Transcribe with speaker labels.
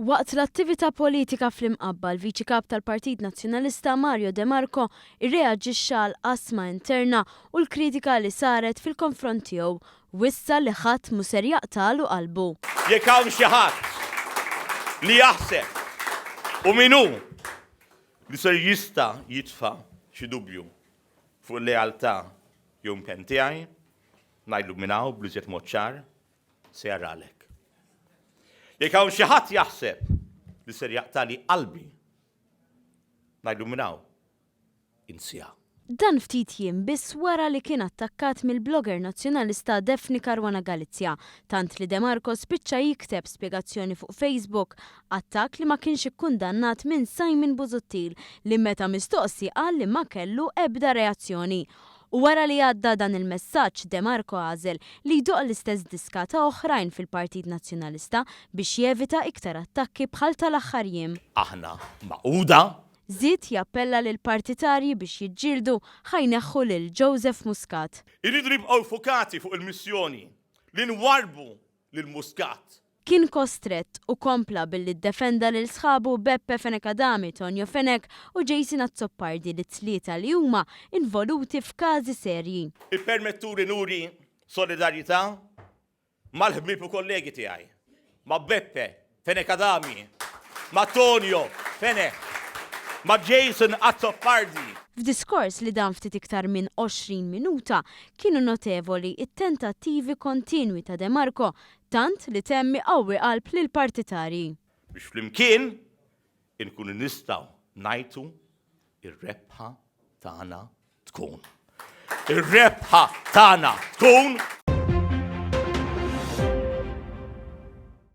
Speaker 1: Waqt l-attività politika fl-Imqabba, l-Viċi Kap tal-Partit Nazzjonalista Mario De Marco irreaġixxa għall-qasma interna u l-kritika li saret fil-konfront tiegħu. Wissa li ħadd mhu ser jaqtagħlu qalbu.
Speaker 2: Jekk hawn xi ħadd li jaħseb u min hu li ser jista' jitfa' xi dubju fuq il-lealtà jew impenn tiegħi, ngħidlu minn hawn bl-iżjed mod ċar, Se jaralek. Jekk hawn xi ħadd jaħseb li ser jaqtali qalbi, ngħidlu minn hawn, insiha.
Speaker 1: Dan ftit jiem biss wara li kien attakkat mill-blogger Nazzjonalista Daphne Caruana Galizia, tant li De Marco spiċċa jikteb spjegazzjoni fuq Facebook, attakk li ma kienx ikkundannat minn Simon Busuttil li meta mistoqsi qal li ma kellu ebda reazzjoni. U wara li għadda dan il-messaġġ De Marco għażel li jdoqq l-istess diska ta' oħrajn fil-Partit Nazzjonalista biex jevita iktar attakki bħal tal-aħħar jiem.
Speaker 2: Aħna magħquda.
Speaker 1: Żied jappella lill-partitarji biex jiġġieldu ħa jneħħu lil Joseph Muscat.
Speaker 2: Irridu nibqgħu ffukati fuq il-missjoni li nwarrbu lil Muscat.
Speaker 1: Kien kostrett u kompla billi ddefenda lil sħabu Beppe Fenech Adami, Tonio Fenech u Jason Azzopardi li t-tlieta li huma involuti f'każi serji.
Speaker 2: Ippermettuli nuri solidarjetà mal-ħbieb u kollegi tiegħi, ma' Beppe Fenech Adami, ma' Tonio Fenech, ma' Jason Azzopardi.
Speaker 1: F'diskors li dam ftit iktar minn 20 minuta, kienu notevoli t-tentattivi kontinwi ta' De Marco Tant li temm iqawwi qalb lill-partitarji.
Speaker 2: Biex flimkien inkunu nistgħu ngħajtu ir-rebħa tagħna tkun. Ir-rebħa tagħna tkun!